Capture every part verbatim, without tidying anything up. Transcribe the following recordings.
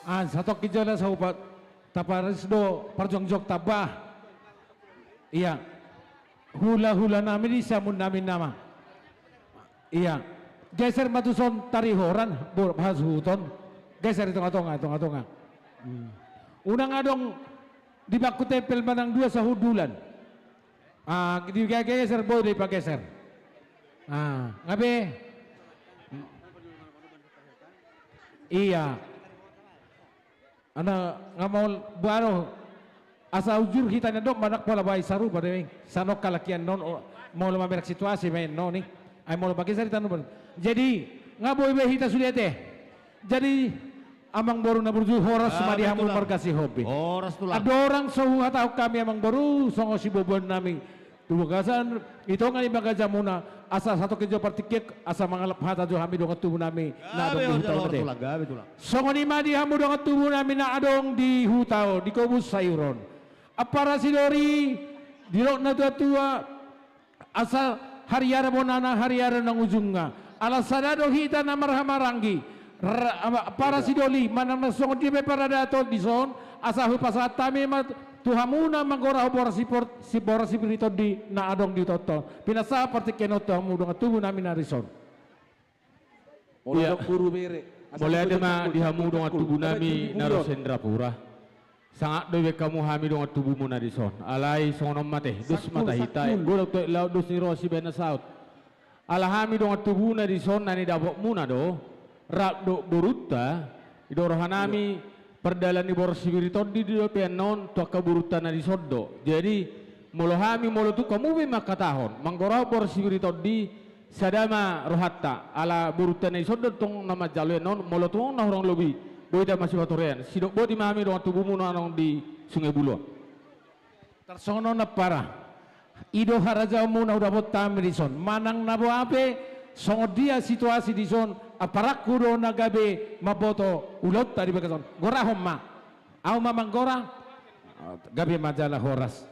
Ah, satongkin jala sahupat taparis do parjongjong tamba. Ia. Hula-hula nami di siamun nami nama. Ia. Geser ma tuson tarihoran, bo-, hasuhuton. Geser di tonga-tonga, tonga-tonga. Hmm. Unang adong di bangku tempel manang dua sahundulan. Ah, di geser, boi do dipageser. Ah, nga be. Ia. Ana, nga mau baro. Asa ujur hita na dok manak pola bai sarupa de. Sanok kalakian non, o, molo mamerek situasi main non i. Ai molo pageser hita non. Jadi, nga boi be hita sude te. Jadi, amangboru na burju, horas ma di hamu marga Sihombing. Horas tulang. Andorang so huhatahon hami amangboru, songon siboaboan nami. Tu bagasan, i tonga ni bagajamuna, asa satongkin jo partingkian, asa mangalap hata jo hami dongan tubu nami, na adong di huta on. Gabe tulang, gabe tulang. Songon i ma di hamu dongan tubu nami na adong di huta on, di Kobun Sayuron. Ampara sidoli, didok na tua-tua, asa hariara bonana, hariara nang ujungna. Ala sada do hita na marhahamaranggi. Ra-, ama-, ampara sidoli, manang na songon dia pe paradaton dison, asa hupasahat hami ma tu hamuna manggorahon boras sipor-, si-, boras sipir ni tondi na adong di huta on. Pinasahat partingkian on tu hamu dongan tubu nami na dison. Molo ia. Adong boru bere. Mauliate ma di hamu dongan tubu nami na ro Sindrapura. Sangap do dibaen hamu hami dongan tubumu na dison. Alai songon on ma te, dos ma tahi, tahe godang tu aek laut, dos ni roha sibaen na saut. Ala hami dongan tubu na dison na nidapotmuna do, rap dohot borunta, i do roha nami, iya, pardalan ni boras sipir ni tondi do pe annon tu angka borunta na dison do. Jadi, molo hami, molo tung hamu pe mangkatahon, manggorahon boras sipir ni tondi, sada ma rohanta, ala borunta na dison do tong na manjalo i annon, molo tung na hurang lobi, boi hita masipatorean, sidok boti ma hami dongan tubumu na adong di Sungai Bulo. Tarsongon on ampara. I do harajaonmuna hudapot hami dison. Manang na boha pe, songon dia situasi dison, amparangku do na gabe mamboto ulaonta di bagasan on. Gorahon ma. Ahu ma manggora. Gabe ma jala horas.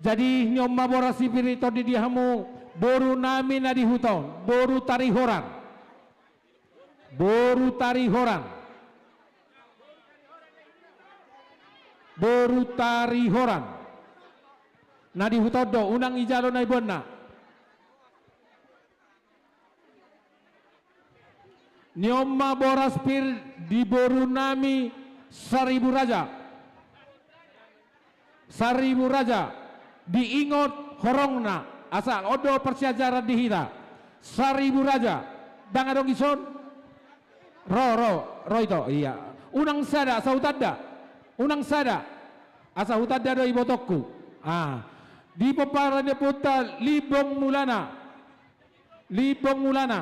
Jadi, ni on ma boras sipir ni tondi di hamu, boru nami na di huta on, boru Tarihoran. Boru Tarihoran. Boru Tarihoran. Na di huta on do, unang dijalo na iboanna. Ni on ma boras pir di boru nami Saribu Raja. Saribu Raja, diingot horongna, asa on do parsiajaran di hita. Saribu Raja, ndang adong dison? Ro, ro, ro ito, iya. Unang sada, asa hutanda. Unang sada, asa hutanda do ibotongku. Ah. Di pomparan ni ompunta Limbong Mulana. Limbong Mulana.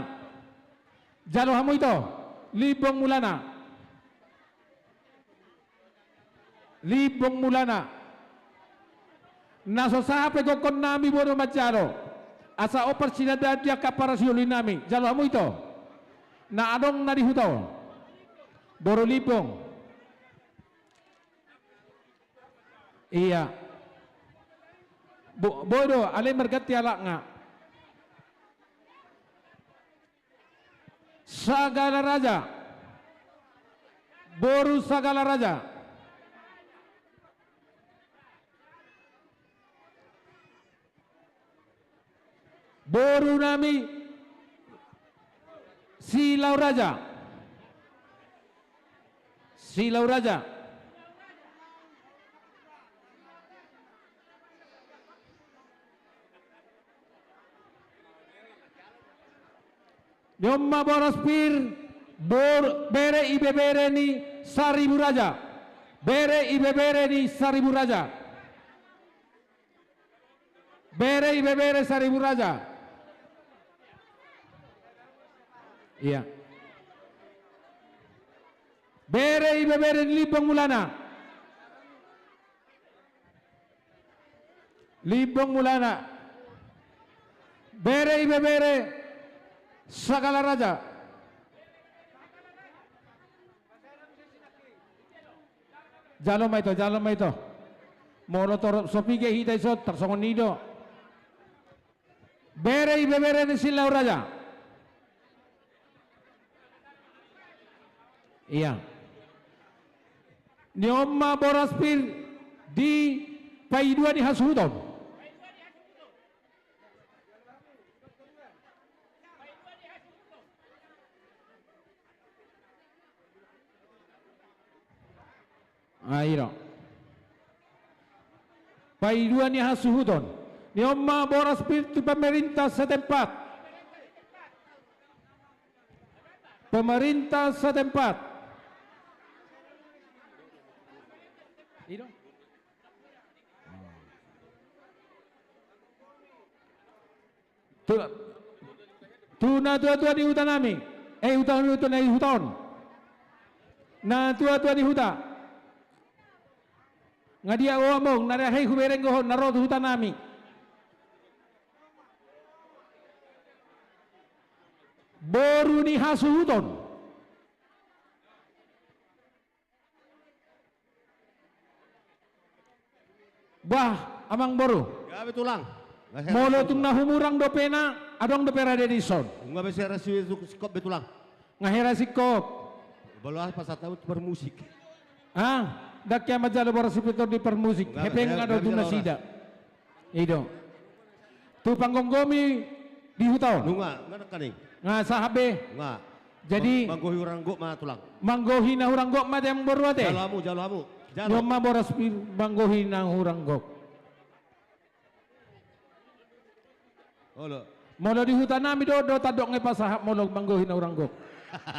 Jalo hamu ito. Limbong Mulana. Limbong Mulana. Na so sahat pe gokhon nami boru manjalo. Asa on parsinandaan di angka parasioli nami. Jalo hamu ito. Na adong na di huta on. Boru Limbong. Iya. Bo-, boi do, alai marganti halakna. Sagala Raja. Boru Sagala Raja. Boru nami Silau Raja. Silau Raja. Ni on ma boras pir, bor-, bere ibebere ni Saribu Raja. Bere ibebere ni Saribu Raja. Bere ibebere Saribu Raja. Iya. Bere ibebere ni Limbong Mulana. Limbong Mulana. Bere ibebere Sagala Raja. Jalo ma ito, jalo ma ito. Molo torop so piga hita dison, tarsongon i do. Bere ibebere ni Silau Raja. Ia. Ni on ma boras pir di paidua ni hasuhuton. Ai do. Paidua ni hasuhuton. Ni on ma boras pir tu pemerintah setempat. Pemerintah setempat. I do. Tu, tu natuatua ni huta nami. Eh, huta, huta, huta on. Natuatua ni huta. Nga dia ho among, na dia hei hubereng ho na ro tu huta nami. Boru ni hasuhuton. Bah, amangboru. Gabe tulang. Molo tung na humurang dope na, adong dope rade dison. Nga be sera si, singkop be tulang. Nga hera singkop. Bolo apa sataut parmusik. Ah, ndang hea manjalo boras sipir tondi parmusik. Hepeng nga do tu nasida. I do. Tu panggomgomi di huta on. Nunga, nga nangkaning. Nga sahat be. Nga. Jadi, manggohi hurang gok ma tulang. Manggohi na hurang gok ma te amangboru ate. Jalo hamu, jalo hamu. Jalo. Ni on ma boras pir manggohi na hurang gok. Olo. Molo di huta nami do, do tandok nga pasahat molo manggohi na hurang gok.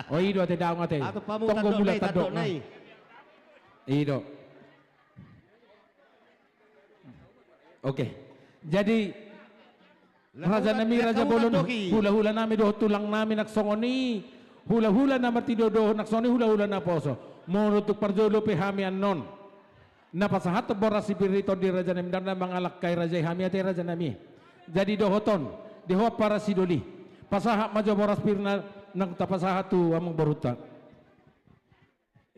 O i do ate daong ate. Tonggo mula tandok na i. I do. Oke. Jadi, raja nami, raja bolon, hulahula nami dohot tulang nami nang songon i, hulahula na martinodohon nang songon i, hulahula na poso. Molo tung parjolo pe hami annon na pasahat boras sipir i tondi raja nami, ndang na mangalangkai raja i hami ate raja nami. Jadi dohot on, di ho para sidoli. Pasahat ma jo boras pir na nang tapasahat tu amangborunta.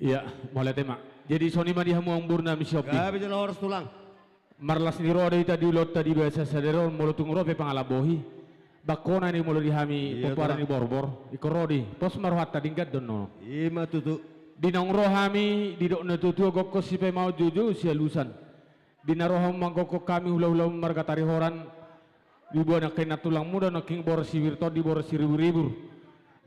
Ia, mauliate ma. Jadi songon i ma di hamu amangboru nami siompi. Gabe jala horas tulang. Marlas ni roha do hita di ulaonta di bagasan sadari on molo tung ro pe pangalabohi. Bangkona ni molo di hami pomparan ni borbor. Ingkon ro do i. Pos ma rohanta denggan do annon. I ma tutu. Di naung ro hami didok natuatua gokhon sipaimaon joujou sialusan. Di na ro hamu manggokhon hami hulahula marga Tarihoran. Diboan nangkin nang tulangmu do nangkin boras sipir tondi boras siriburibur.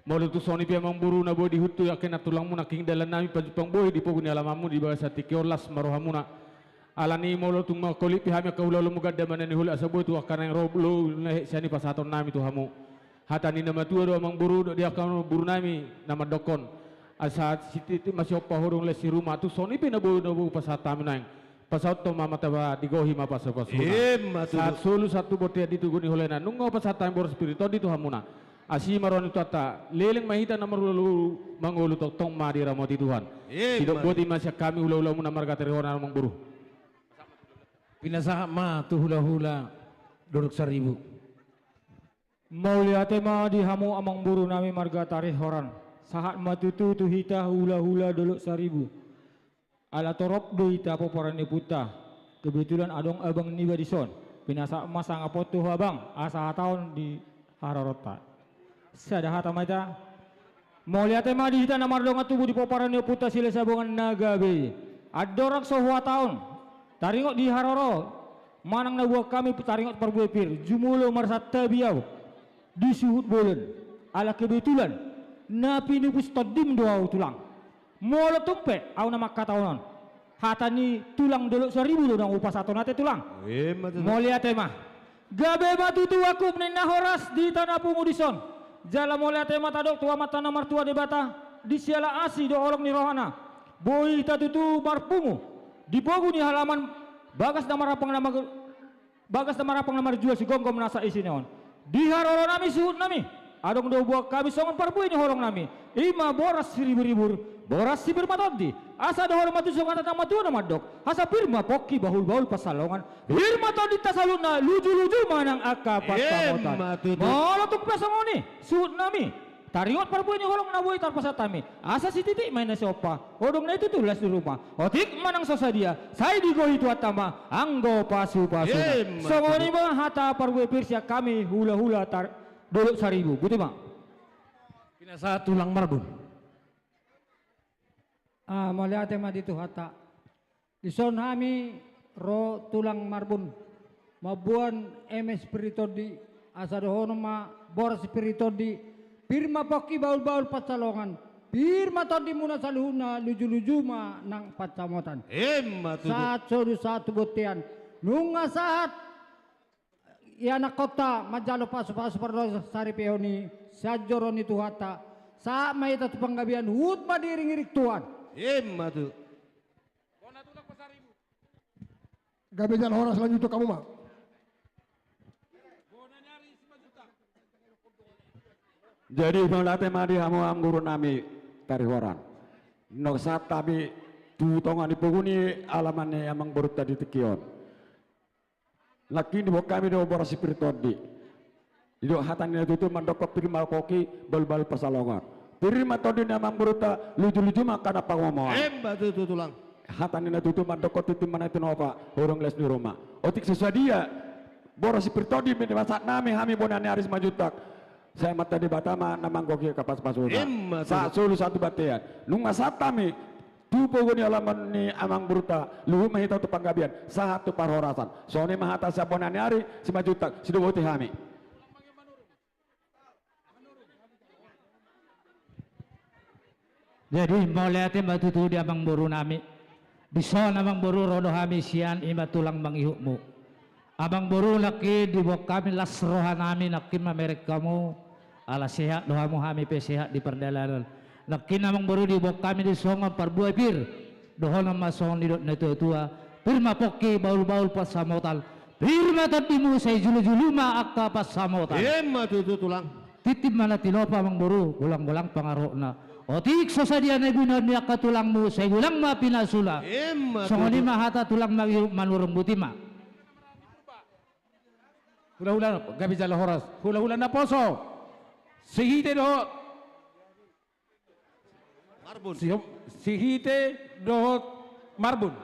Molo tung songon i pe amangboru na boi dihut tu nangkin nang tulangmu nangkin dalan nami pajumpang bohi di pogu ni alamanmu di bagasan tingki on las ma rohamuna. Alani molo tung mangkolit pe hami angka hulahulamu ganda manani holi asa boi tu angka naeng ro lou na het sian i pasahaton nami tu hamu. Hata ni na matua do amangboru dohot di angka boru nami na mandokhon. Asa sititik ma siompa ho do las ni ruma tung songon i pe na boi na boi pasahat hami naeng. Pasahathon ma martabak digohi ma pasupasu. Ima tutu. Sahat solu sahat tu bontean di togu ni holai na nunga pasahat hami boras sipir tondi tu hamuna. Asi ma roha ni Tuhanta, leleng ma hita na marhulahula mangolu tongtong ma diramoti Tuhan. Ima tutu. Sidok boti ma sian hami hulahulamuna marga Tarihoran amangboru. Pinasahat ma tu hulahula Dolok Saribu. Mauliate ma di hamu amangboru nami marga Tarihoran. Sahat ma tutu tu hita hulahula Dolok Saribu. Ala torop do hita pomparan ni ompunta. Kebetulan adong abang niba dison. Pinasahat ma sangap on tu ho abang asa hataon di haroronta. Sada hata ma hita. Mauliate ma di hita na mardongan tubu di pomparan ni ompunta Silahisabungan na gabe i. Andorang so huhataon taringot di haroro manang na buat hami taringot parbue pir jumolo marsantabi ahu di suhut bolon. Ala kebetulan na pinupus tondim do ahu tulang. Molo tung pe ahu na manghatahon on, hata ni tulang Dolok Saribu do naung hupasahat on ate tulang. Ima tutu. Mauliate ma. Gabe ma tutu angkup ni na horas di hita na pungu dison. Jala mauliate ma tadok tu Amanta na martua Debata di siala asi dohot holong ni rohana. Boi hita tutu marpungu di pogu ni halaman bagas na marampang na mag- Bagas na marampang na marjual sigomgom nasa isina on. Di haroro nami suhut nami, adong do buat hami songon parbue ni holong nami. Ima boras siriburibur, boras sipir ma tondi. Asa dohonon ma tutu songon hata ni natuatua na mandok. Asa pir ma pongki bahulbahul pansalongan. Pir ma tondinta saluhutna lujuluju manang angka pansamotan. Ima tutu. Molo tung pe songon i suhut nami. Taringot parbue ni holong na boi tarpasahat hami. Asa sititik ma i na siompa. Odong na i tutu las ni ruma. Otik manang so sadia. Sai digohi Tuhanta ma anggo pasupasuna. Ima tutu. Songon i ma hata parbue pir sian hami hulahula tar-, Dolok Saribu. Botima. Pinasahat tulang Marbun. Ah, mauliate ma di Tuhanta. Dison hami ro tulang Marbun, mamboan eme si Pir ni Tondi, asa dohonon ma boras si Pir ni Tondi: Pir ma pongki, bahulbahul pansalongan, pir ma tondimuna saluhutna, lujuluju ma nang pansamotan. Emma tutu. Sahat solu sahat tu bontean. Nunga sahat ianakhonta manjalo pasupasu pardongan saripeon i sian joro ni Tuhanta, sahat ma hita tu panggabean, huhut ma diiringiring Tuhan. Emma tutu. Gabe jala horas, lanjut tu hamu ma. Jadi mauliate ma di hamu amang boru nami Tarihoran. Nunga sahat hami tu tonga ni pogu ni alaman ni amang borunta di tingki on. Nangkin diboan hami do boras si Pir ni Tondi. Didok hata ni natuatua mandokkon: Pir ma pongki, bahulbahul pansalongan, pir ma tondi ni amang borunta, lujuluju ma angka na pangomoan. Emma tutu, tulang. Hata ni natuatua mandokkon: Tintin ma na tinopa, hurang las ni ruma. Otik so sadia boras si Pir ni Tondi, minimasak nami hami bona ni ari Simanjuntak. Sai Amanta Debata ma na manggohi angka pasupasuna. Emma tutu. Sahat solu sahat tu bontean. Nunga sahat hami tu pogu ni alaman ni amang borunta, luhut ma hita tu panggabean, sahat tu parhorasan. Songon i ma hata sian bona ni ari Simanjuntak, sidoboti hami. Jadi mauliate ma tutu di amang boru nami. Dison amang boru, ro do hami sian i ma tulang mangihutmu. Amang boru, nangkin diboan hami las roha nami nangkin mamereng hamu, ala sehat do hamu, hami pe sehat di pardalanan. Nangkin amang boru, diboan hami do songon parbue pir, dohonon ma songon nidok ni natuatua: Pir ma pongki, bahulbahul pansamotan, pir ma tondimu, sai julujulu ma angka pansamotan. Emma tutu, tulang. Tintin ma na tinopa amang boru, golanggolang pangarahutna. Otik so sadia na ibunuhon ni angka tulangmu, sai golang ma pinasuna. Emma tutu. Songon i ma hata tulang mangihut, manurung, boti ma. Hulahula, gabe jala horas. Hulahula naposo. Sihite dohot Marbun. Si, Sihite dohot Marbun.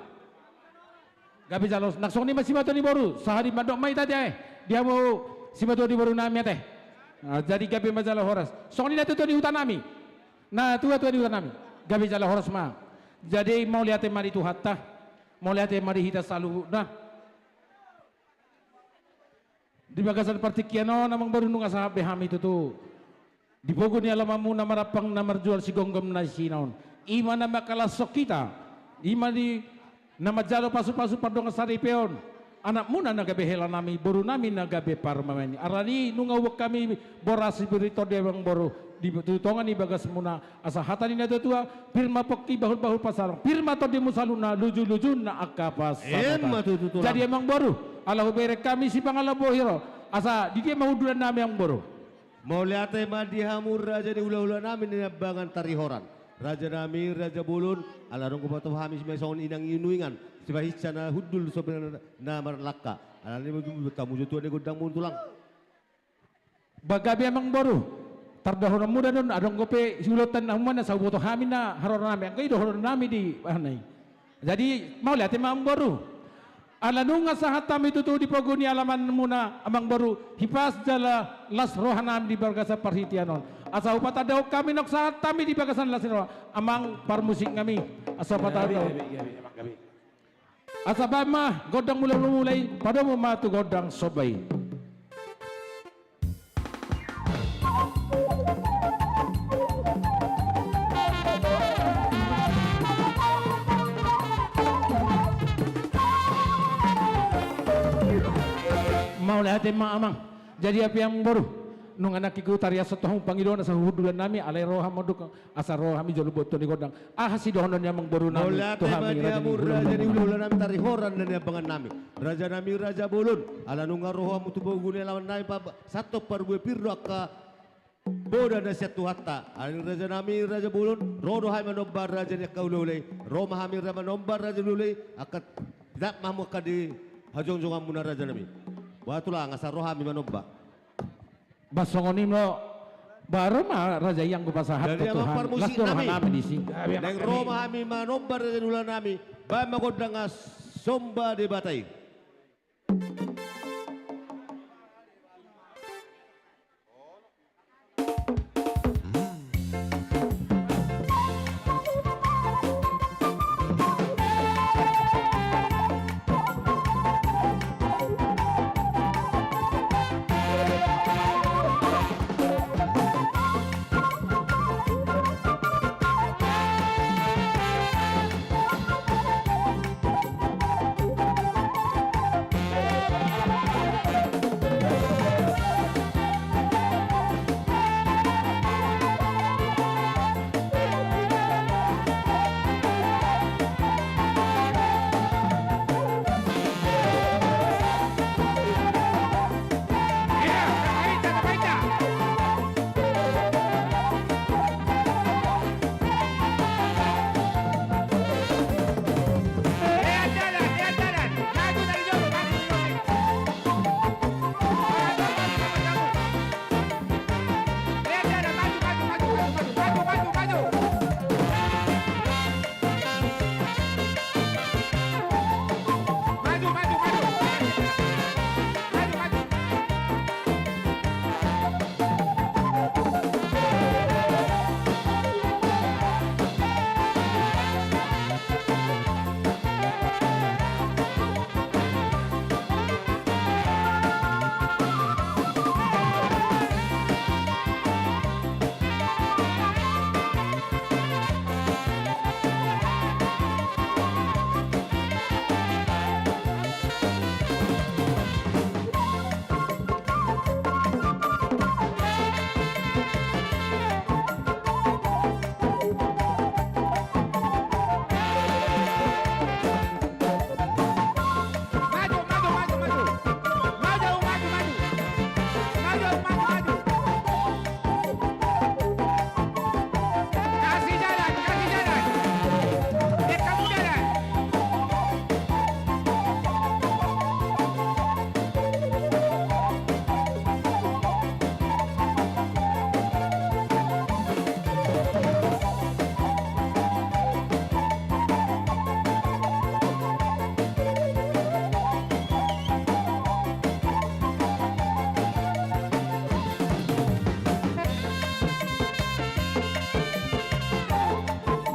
Gabe jala horas. Nang songon i ma simatua ni boru. Sahali mandok ma hita, ate, di hamu simatua ni boru nami, ate. Ah, jadi gabe ma jala horas. Songon i natuatua ni huta nami. Natuatua ni huta nami. Gabe jala horas ma. Jadi mauliate ma di Tuhanta. Mauliate ma di hita saluhutna. Di bagasan partingkian on amang boru, nunga sahat be hami tutu di pogu ni alamanmuna, marampang na marjual sigomgom na isina on. I ma na mangkalashon hita, i ma di na manjalo pasupasu pardongan saripeon, anakmuna na gabe hela nami, boru nami na gabe parumaen i. Alani i nunga huboan hami boras si Pir ni Tondi amang boru, di tu tonga ni bagasmuna, asa hata ni natuatua: Pir ma pongki, bahulbahul pansalongan, pir ma tondimu saluhutna, lujulujuna angka pansamotan. Emma tutu, tulang. Jadi amang boru, ala hubereng hami sipangalambohi ro, asa di dia ma hundulan nami amang boru? Mauliate ma di hamu raja ni hulahula nami Niambangan Tarihoran. Raja nami, raja bolon, ala dung huboto hami sibahen songon inang ni nuaeng, sibahen sian na hundul so na marlangka. Alani i ma huboto hamu jo tua ni gondangmu, tulang. Ba gabe amang boru, tardahononmu da on, adong dope siulotan na humana, sai huboto hami na haroro nami, anggo i dohonon nami di bahen i. Jadi mauliate ma amang boru. Ala nunga sahat hami tutu di pogu ni alamanmuna amang boru, hipas jala las roha nami di bagasan partingkian on. Asa hupatandahon hami nunga sahat hami di bagasan las ni roha, amang parmusik nami. Asa hupatandahon. Gabe, gabe, gabe, amang, gabe. Asa bahen ma gondang mulaula i, padomu ma tu gondang somba i. Mauliate ma amang. Jadi hape amang boru, nunga nangkin hutariashon tu hamu pangidoan asa huhundulan nami, alai ro hamu mandok asa ro hami jolo boto ni gondang. Aha sidohonon ni amang boru nami tu hami, raja ni hulahula nami Tarihoran na niambangan nami. Raja nami raja bolon, ala nunga ro hamu tu pogu ni alaman nami, pasahathon parbue pir do angka poda na sian Tuhanta. Alani i raja nami raja bolon, ro do hami manomba raja ni angka hulahula i. Ro ma hami ra manomba raja ni hulahula i, angka pinat ma hamu angka di hajongjonganmuna raja nami. Boha tulang, asa ro hami manomba. Ba songon i ma, ba ro ma raja i, anggo pasahathon tu hami, las do roha nami disi. Naeng ro ma hami manomba raja ni hulahula nami. Bahen ma gondang asa somba Debata i.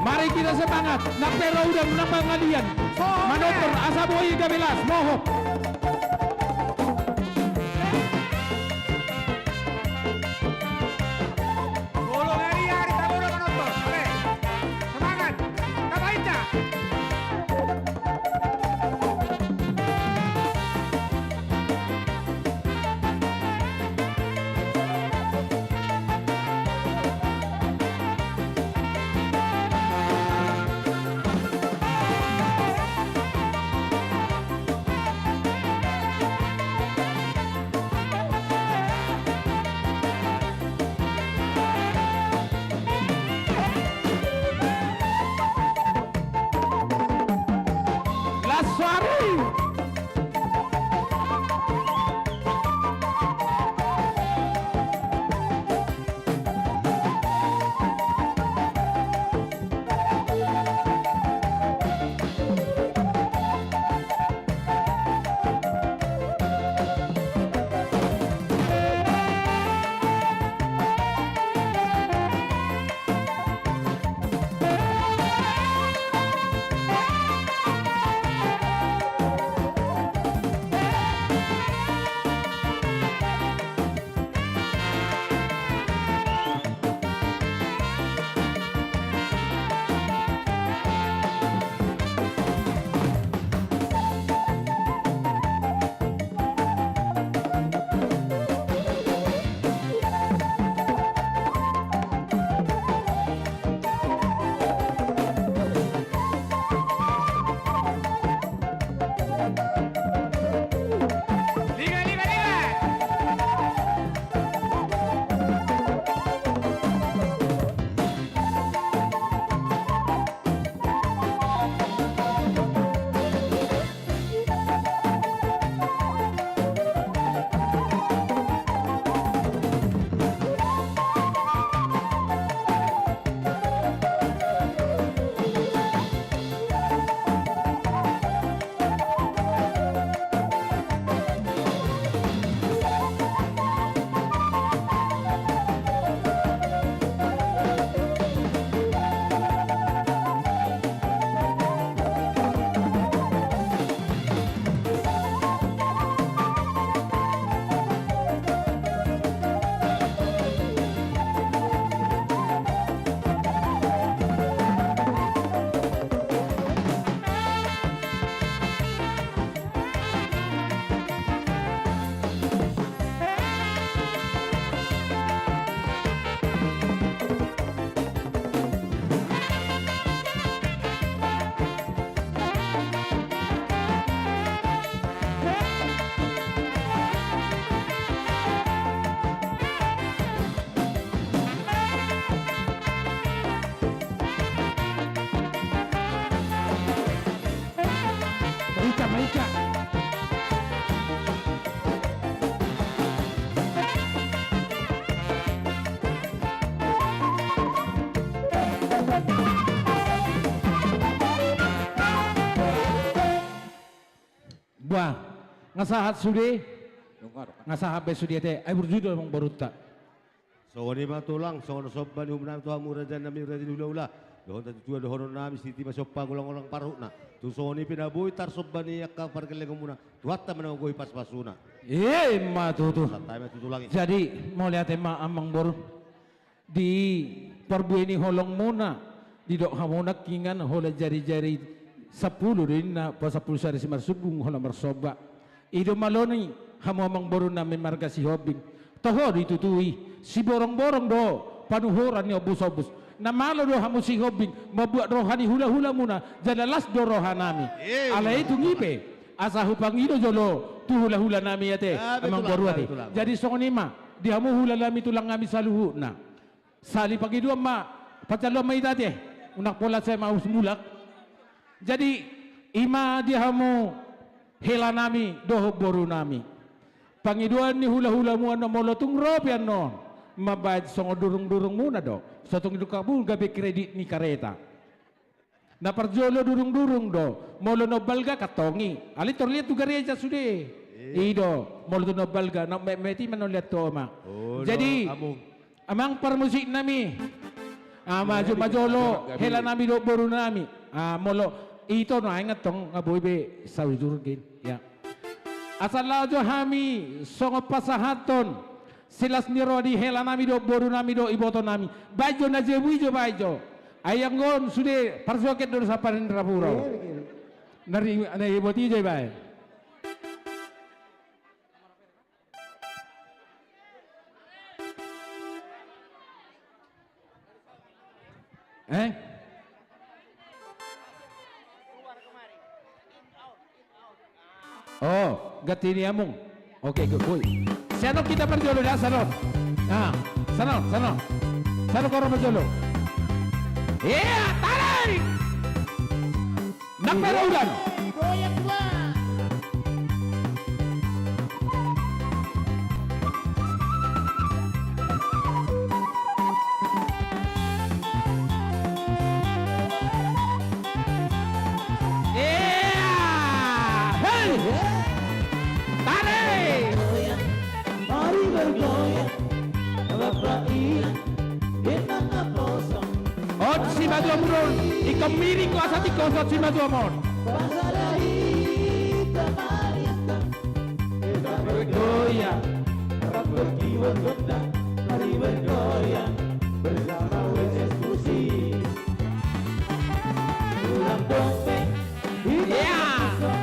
Mari kita semangat, nang pe ro udam nang pangalian. Manutur asa boi gabe las, mohop. Semangat. Las sari. Maika, maika. Bah, nga sahat sude? Nga sahat be sude ate, ai burju do amang borunta. Songon i ma tulang, songon somba ni uhum nami tu hamu raja nami raja ni hulahula. Dohot na tutua dohonon nami, sititi ma somba, golang-golang parhutna. Tung songon i pe na boi tarsomba ni angka pargellengon muna, Tuhanta ma na manggohi pasu-pasuna. I ma tutu. Santabi ma tu tulang i. Jadi mauliate ma amang boru. Di parbue ni holong muna, didok hamu nangkiningan holan jari-jari sampulu do inna, pasampulu sada simarsumbung holan marsomba. I do malo ni hamu amang boru nami marga Sihombing. Toho do itutu i, siborong-borong do panuhoran ni ombus-ombus. Na malo do hamu Sihombing mambuat roha ni hula-hula muna, jala las do roha nami. Alai tung i pe asa hupangido jolo tu hula-hula nami ate, amang boru ate. Jadi songon i ma di hamu hula nami, tulang nami saluhutna. Sahali pangidoan ma, panjaloan ma hita ate, unang pola sai maus mulak. Jadi i ma di hamu hela nami dohot boru nami. Pangidoan ni hula-hula muna, molo tung ro pe annon, mambaen songon durung-durung muna do. So tung didok hamu gabe kredit ni kareta. Na parjolo durung-durung do, molo na umbalga kantongi. Alai torliat tu gareja sude. I do, molo tung na umbalga, na ummetmet i ma na liat tu oma. Jadi amang parmusik nami, Ah, maju, maju olo, hela nami dohot boru nami. Ah, molo ito na ingat tong, nga boi be saujur gin. Ya. Asa laho jo hami songon pasahathon silas ni roha di hela nami dohot boru nami dohot iboto nami. Baen jo na jebu i jo, baen jo. Ai anggo on sude parsoket do sampari ni rapura. Na ri-, na ribot i jo ibaen. Eh? Oh, ganti ni amung. Oke, good boy. Sian on hita parjolo da, sian on. Nah, sian on, sian on. Sian on, koro parjolo. Iya, tarik! Nang pe ro udan. Iya. Hei. Tarik. Mari bergoyang, Bapak Ian, di tengah kosong. On simatua muna on, ingkon miring ho asa tingkos on simatua muna on. Pasada hita mariaska, kita bergoyang, rap berkiwat gondang, mari bergoyang bersama W S Musik. Ulang dompet. Iya. Iya. Langsung.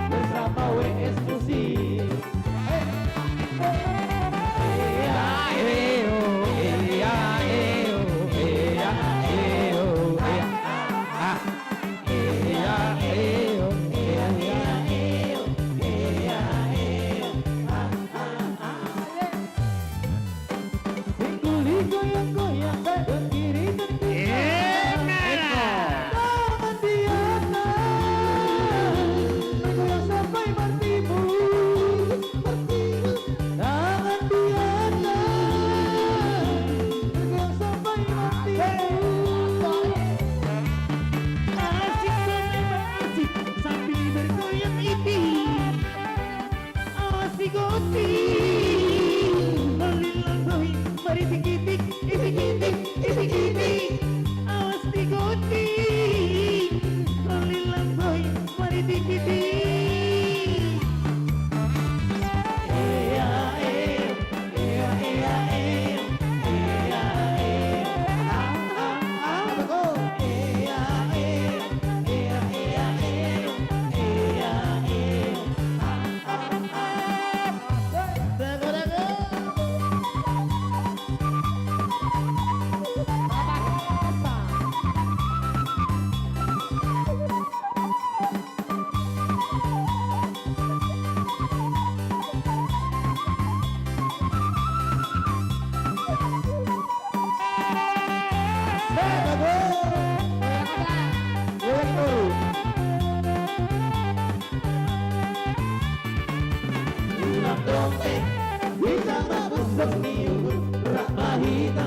Bersama W S Musik. Tangan di atas, bergoyang sampai bertimbun. Tangan di atas, bergoyang sampai bertimbun. Asik, memang asik, sambil bergoyang ini. Awas digoncang, mari lambai, mari tikitik, itikitik, itikitik. Awas digoncang, mari lambai, mari tikitik. Ea, ea, ea, ea, ea, ea, ea, a, a, a. Ea, ea, ea, ea, ea, ea, ea, ea, a, a, a. Dago, dago. Ulang dompet, hita ma bosok ni uhum, rap ma hita,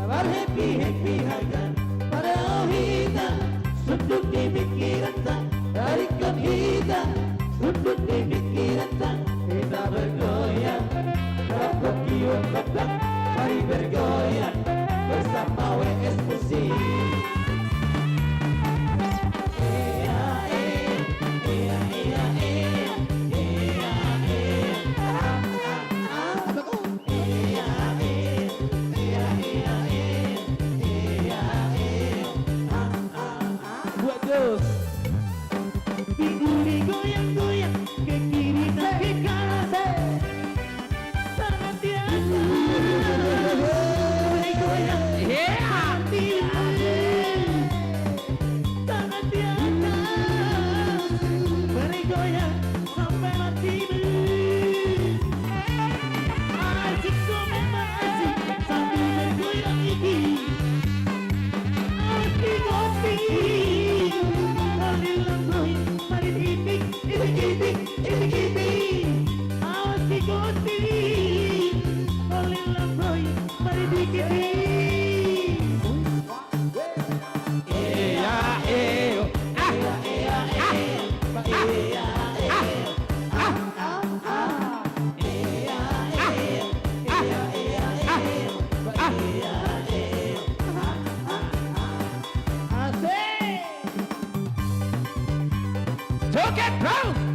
marhappy-happy hagan, parau hita, sundut ni pingkiranta, tarikkon hita, sundut ni pingkiranta, hita bergoyang, rap berkiwat gondang, mari bergoyang, bersama W S Musik. Buat dos. Pingguli goyang-goyang, ke kiri dan ke kanan. Tangan di atas. Goyang-goyang. Iya. Tangan di atas. Joget, bro!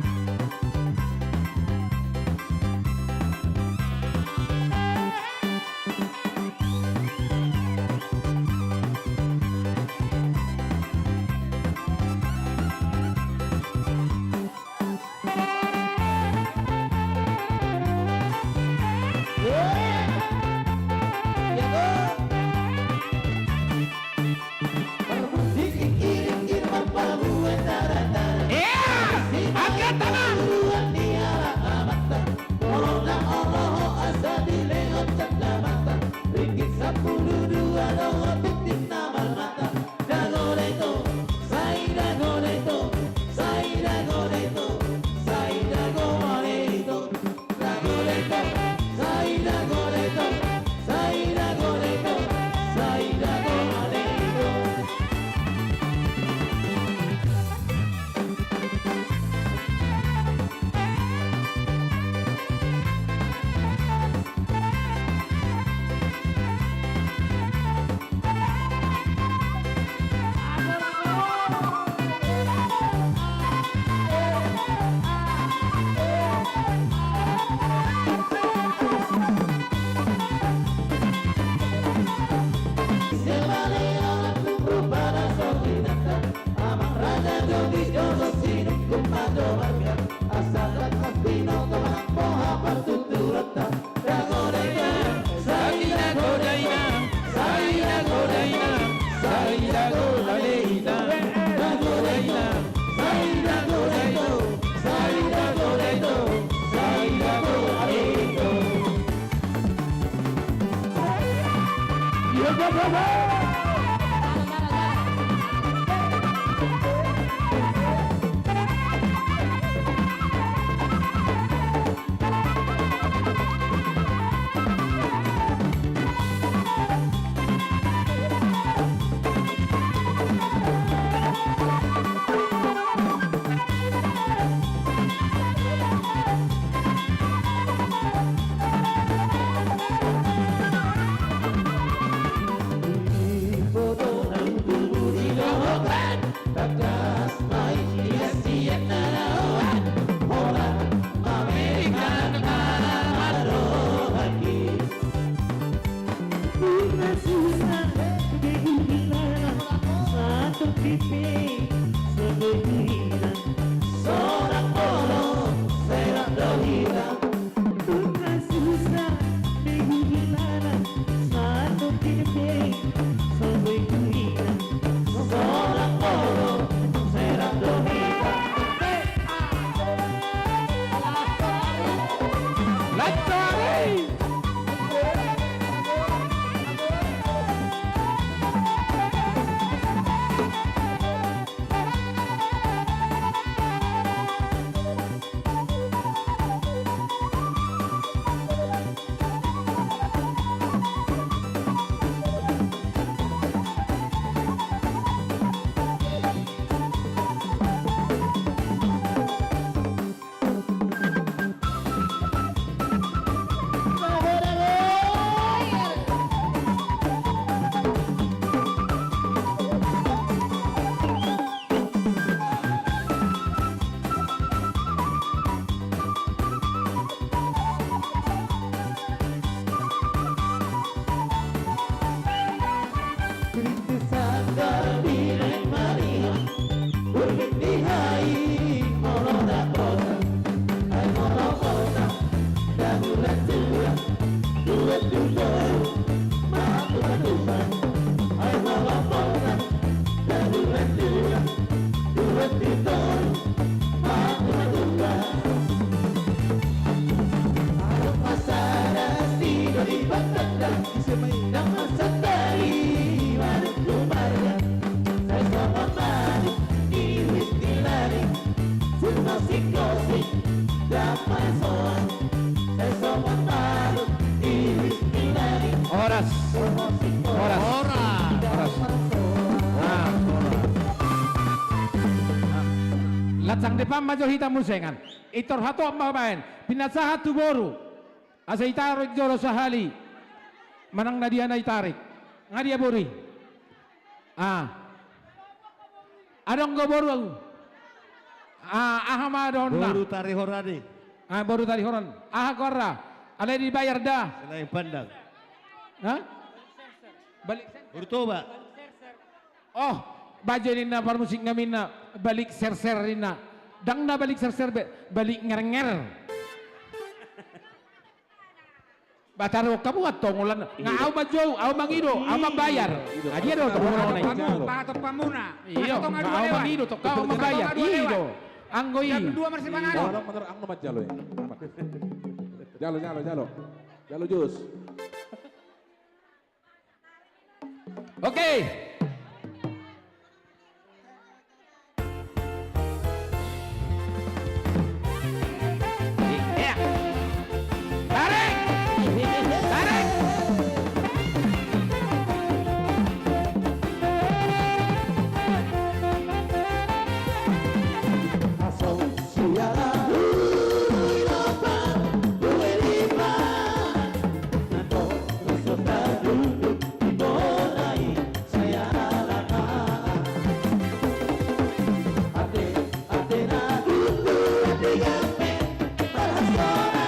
Horas. Sang depan ma jo hita musengan. Itor hatop ma baen. Pinasahat tu boru. Asa itarik jolo sahali. Manang na dia na itarik. Nga dia boru i. Ah. Adong do boru. Ah, aha ma dohonna? Boru Tarihoran i. Ah, boru Tarihoran. Aha goarna? Alai dibayar da. Selain pandang. Hah? Balik. Urtoba. Oh, bajo ninna parmusik nami ninna, balik serser ninna. Ndang na balik serser be, balik ngernger. Ba taruhon hamu antong holan. Nga au manjou, au mangido, au mambayar. Nga dia do tong holan i. Pahatop hamuna. Iyo, nga au mangido tong, au mambayar. I do. Anggo i. Jam dua marsipanganon. Holan manang anggo manjalo i. Jalo, jalo, jalo. Jalo jus. Oke. Iya. Tarik. Tarik. Asal siara ulu ilopan dua lima. Nando sota dulu di bona i. Saya lama. Ate, ate na dulu, ate gabe, parhasona.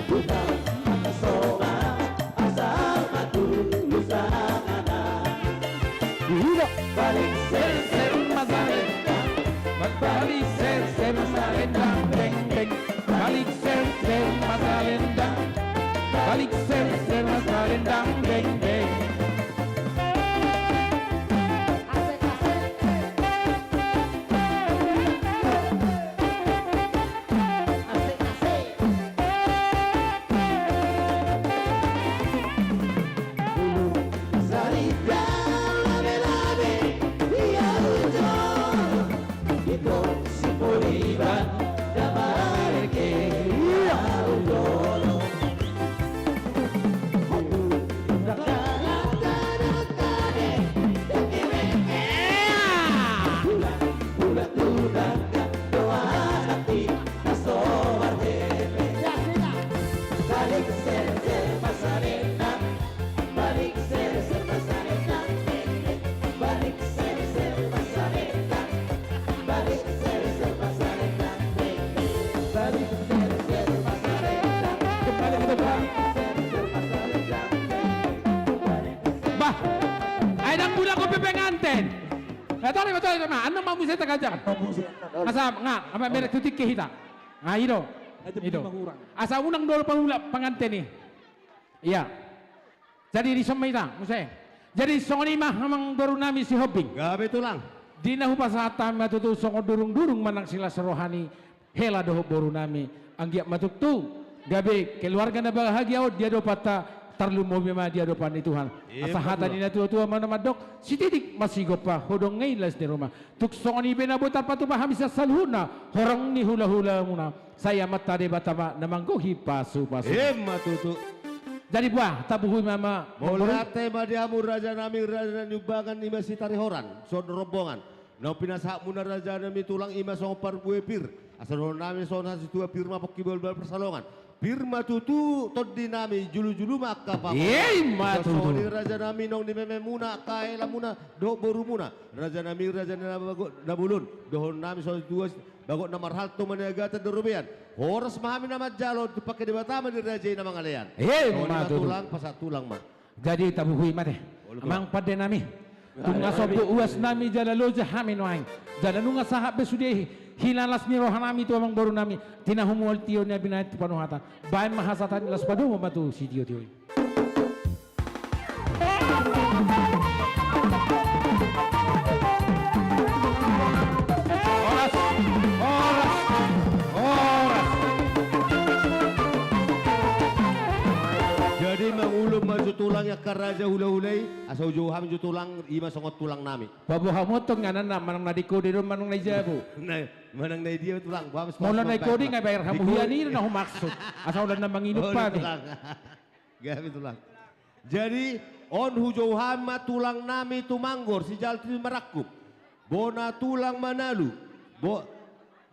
Buta mata soma, asal matu lusana. Iya. Balik serser ma salendang, balik serser ma salendang, beng, beng. Balik serser ma salendang, balik serser ma salendang, beng, beng. Bah, ai ndang mulak dope penganten. Nga tole ma, tole ma, annon ma muse taganjang. Asa nga, asa merek tu tingki hita. Nga i do. I do. Asa unang do paulak penganten i. Iya. Jadi dison ma hita muse. Jadi songon i ma amang boru nami Sihombing. Gabe tulang. Di na hupasahat hami ma tutu songon durung-durung manang silas roha ni hela dohot boru nami. Anggiat ma tutu gabe keluarga na bahagia on di adopanta, tarlumobi ma di adopan ni Tuhan. Asa hata ni na tua-tua ma na mandok, sititik ma sigompa, hodong ngai las ni ruma. Tung songon i pe na boi tarpatupa hami sian saluhutna horong ni hula-hulamuna. Sai Amanta Debata ma na manggohi pasu-pasu. Emma tutu. Jadi bah, tabuhui ma, ma. Mauliate ma di hamu raja nami, raja na niumbalan, i ma si Tarihoran, songon rombongan. Naung pinasahatmuna raja nami tulang, i ma songon parbue pir. Asa dohonon nami songon hasitua pir ma pongki balbal parsalongan. Pir ma tutu tondi nami, julu-julu ma angka pamoruon. Emma tutu. Songon i raja nami naung nimememuna angka helamuna dohot borumuna. Raja nami, raja na bagot na bolon. Dohonon nami songon hasitua, bagot na marhalto maniagatan di robean. Horas ma hami na manjalo, tumpangke Debata ma di raja i na mangalean. Emma tutu. Songon i ma tulang, pasahat tulang ma. Jadi tabuhui ma te. Amang pande nami. Tung nga sombu uas nami jala loja hami nuaeng. Jala nunga sahat be sude hinalas ni roha nami tu amang boru nami. Tinahu mual tio na binaen tu panuhatan. Baen ma hasahatan i, laos padomu ma tu sitio-tio i. Horas, horas, horas. Jadi mangulon ma jo tulang i angka raja hula-hula i, asa hujou hami jo tulang i ma songon tulang nami. Paboa hamu antong inganan na manang na di kode do manang na di jabu. Manang na di dia tulang, boha ma. Molo na di kode nga bayar hamu hian i do na humaksud. Asa holan na manginum hami. Gabe tulang. Jadi on hujou hami ma tulang nami Tumanggor, si Jalti Marangkup. Bona tulang Manalu. Bo,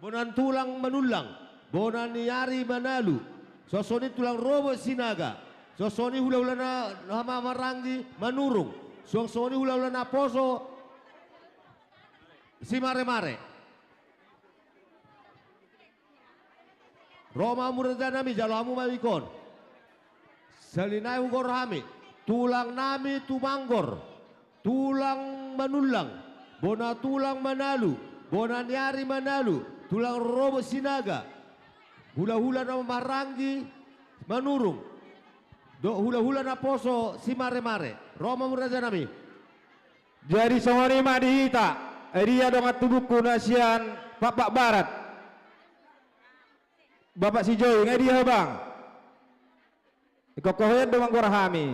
Bona ni tulang Manullang, bona ni ari Manalu, suang songon i tulang rorobot Sinaga, suang songon i hulahula na hama maranggi Manurung, suang songon i hulahula naposo Simaremare. Ro ma hamu rajanami, jalo hamu ma ingkon. Sahali nai hugorahon hami, tulangnami Tumanggor, tulang Manullang, bona tulang Manalu, bona ni ari Manalu, tulang rorobot Sinaga, hulahula na maranggi Manurung, dohot hulahula naposo Simaremare. Ro ma hamu rajanami. Jadi songon i ma di hita, eh, dia dongan tubungku na sian Pakpak Barat. Bapak Sijoi, nga dia ho bang? Ingkon ho hian do manggorahon hami.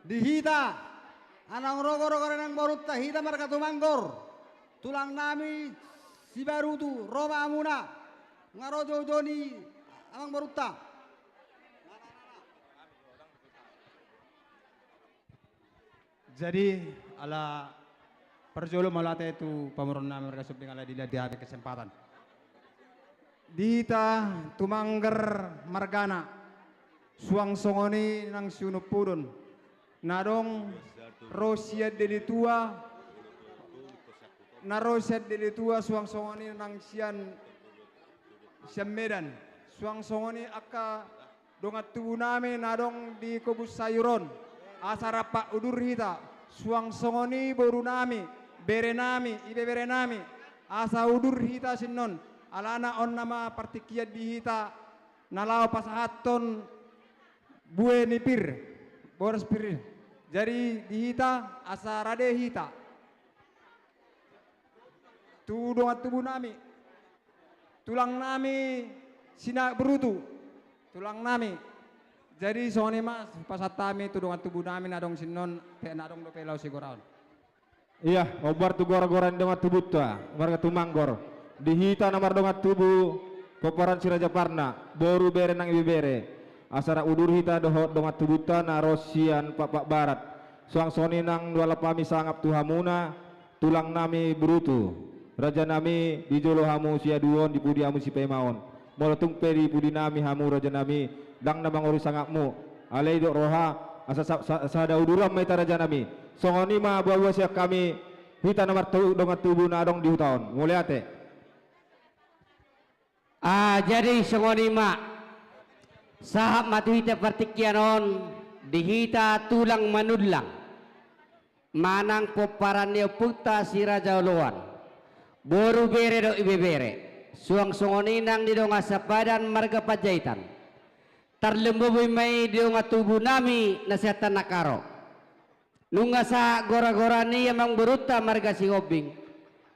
Di hita, naung ro gora-gora ni amangborunta, hita marga Tumanggor, tulangnami Sibarutu, ro ma hamuna, nga ro joujou ni amangborunta. Jadi, ala parjolo mauliate tu pamoruonnami marga Sihombing ala dilehon di hami kesempatan. Di hita Tumangger margana, suang songon i nang siunumpudon, na adong ro sian Deli Tua, na ro sian Deli Tua, suang songon i nang sian, sian Medan, suang songon i angka dongan tubunami na adong di Kobun Sayur on, asa rap udur hita, suang songon i borunami, berenami, ibeberenami, asa udur hita sian on, alana on nama partingkian di hita, na laho pasahathon bue ni pir, boras pir. Jadi di hita, asa rade hita. Tu dongan tubunami, tulangnami Sinaga Brutu, tulangnami. Jadi songon i ma pasahat hami tu dongan tubunami na adong sian on, pe na adong dope laho sigorahon. Ia, hombar tu gora-gora ni dongan tubunta marga Tumanggor. Di hita na mardongan tubu pomparan Si Raja Parna, boru, bere nang ibebere. Asa rap udur hita dohot dongan tubunta na ro sian Pakpak Barat. Suang songon i nang hualap hami sangap tu hamuna, tulangnami Brutu, rajanami, di jolo hamu siaduon, di pudi hamu sipaimaon. Molo tung pe di pudinami hamu rajanami, ndang na mangori sangapmu. Alai didok roha, asa sa-, sa-, sada uduran ma hita rajanami. Songon i ma boa-boa sian hami, hita na martolu dongan tubu na adong di huta on. Mauliate. Ah, jadi songon i ma. Sahat ma tu hita partingkian on, di hita tulang Manullang, manang pomparan ni ompunta Si Raja Oloan, boru, bere dohot ibebere, suang songon i nang di dongan sampadan marga Panjaitan. Tarlumobi ma i di dongan tubunami na sian Tanah Karo. Nunga sahat gora-gora ni amangborunta marga Sihombing,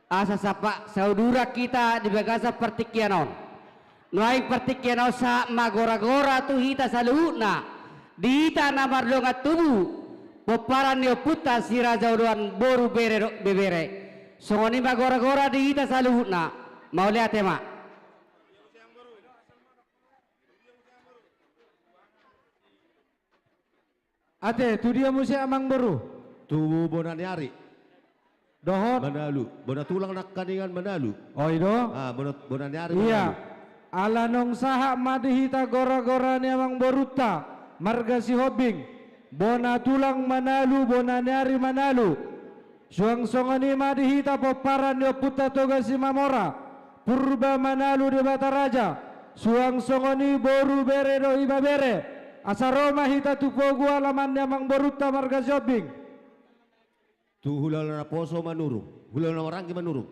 asa sahat sauduran hita di bagasan partingkian on. Nuaeng partingkian on sahat ma gora-gora tu hita saluhutna, di hita na mardongan tubu pomparan ni ompunta Si Raja Oloan, boru, bere dohot ibebere. Songon i ma gora-gora di hita saluhutna. Mauliate ma. Ate, tu dia muse amangboru? Tu bona ni ari. Dohot? Manalu. Bona tulang nangkaningan Manalu. O, i do? Ah, bona, bona ni ari. Ia. Manalu. Ala naung sahat ma di hita gora-gora ni amangborunta marga Sihombing, bona tulang Manalu, bona ni ari Manalu. Suang songon i ma di hita pomparan ni ompunta Toga Simamora, Purba Manalu Debata Raja, suang songon i boru, bere dohot ibebere, asa ro ma hita tu pogu alaman ni amangborunta marga Sihombing. Tu hulahula naposo Manurung, hulahula na maranggi Manurung.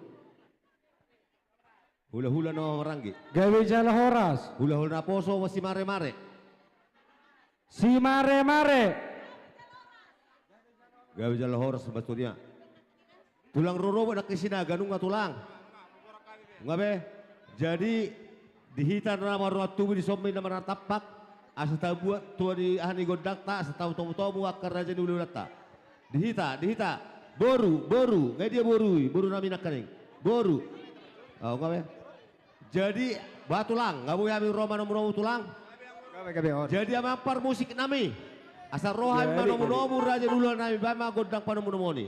Hulahula na maranggi. Gabe jala horas. Hulahula naposo Simaremare. Simaremare. Gabe jala horas, Bastonia. Tulang rorobot nangkin Sinaga, nunga tulang. Nunga be. Jadi, di hita na mardongan tubu di son ma i na marnatampak, asa tabuat tua ni aha ni gondangta, asa tau tomu-tomu angka raja ni ulaulanta. Di hita, di hita. Boru, boru. Nga dia boru i, boru nami nangkaning. Boru. O, nunga be. Jadi, ba tulang, nga boi hami ro manomu-nomu tulang. Jadi amang parmusik nami, asa ro hami manomunomu raja ni ulaon nami, baen ma gondang panomunomuon i.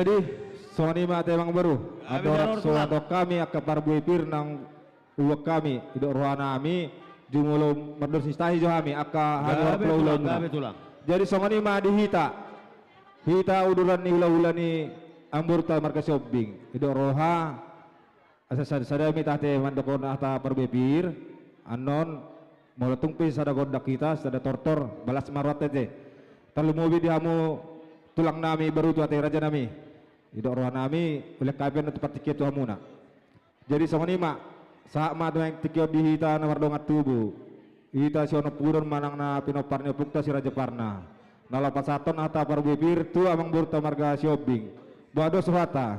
Jadi, songon i ma ate amang boru. Andorang so hatahon hami angka parbue pir nang huboan hami, didok roha nami, jumolo mardos ni sitahi jo hami angka hula-hula muna. Jadi songon i ma di hita. Hita uduran ni hula-hula ni amangborunta marga Sihombing. Didok roha, asa sada-sada ma hita ate mandokkon hata parbue pir, annon molo tung pe sada gondang hita, sada tortor, balas ma rohanta ate. Tarlumobi di hamu tulang nami Barutu ate raja nami. Didok roha nami, ulehon hami pe annon tu partingkian tu hamuna. Jadi songon i ma, sahat ma tu tingki on di hita na mardongan tubu. Hita sihonompunon manang na pinompar ni ompungta si Raja Parna. Na laho pasahathon hata parbue pir tu amangborunta marga Sihombing. Boha do rohanta?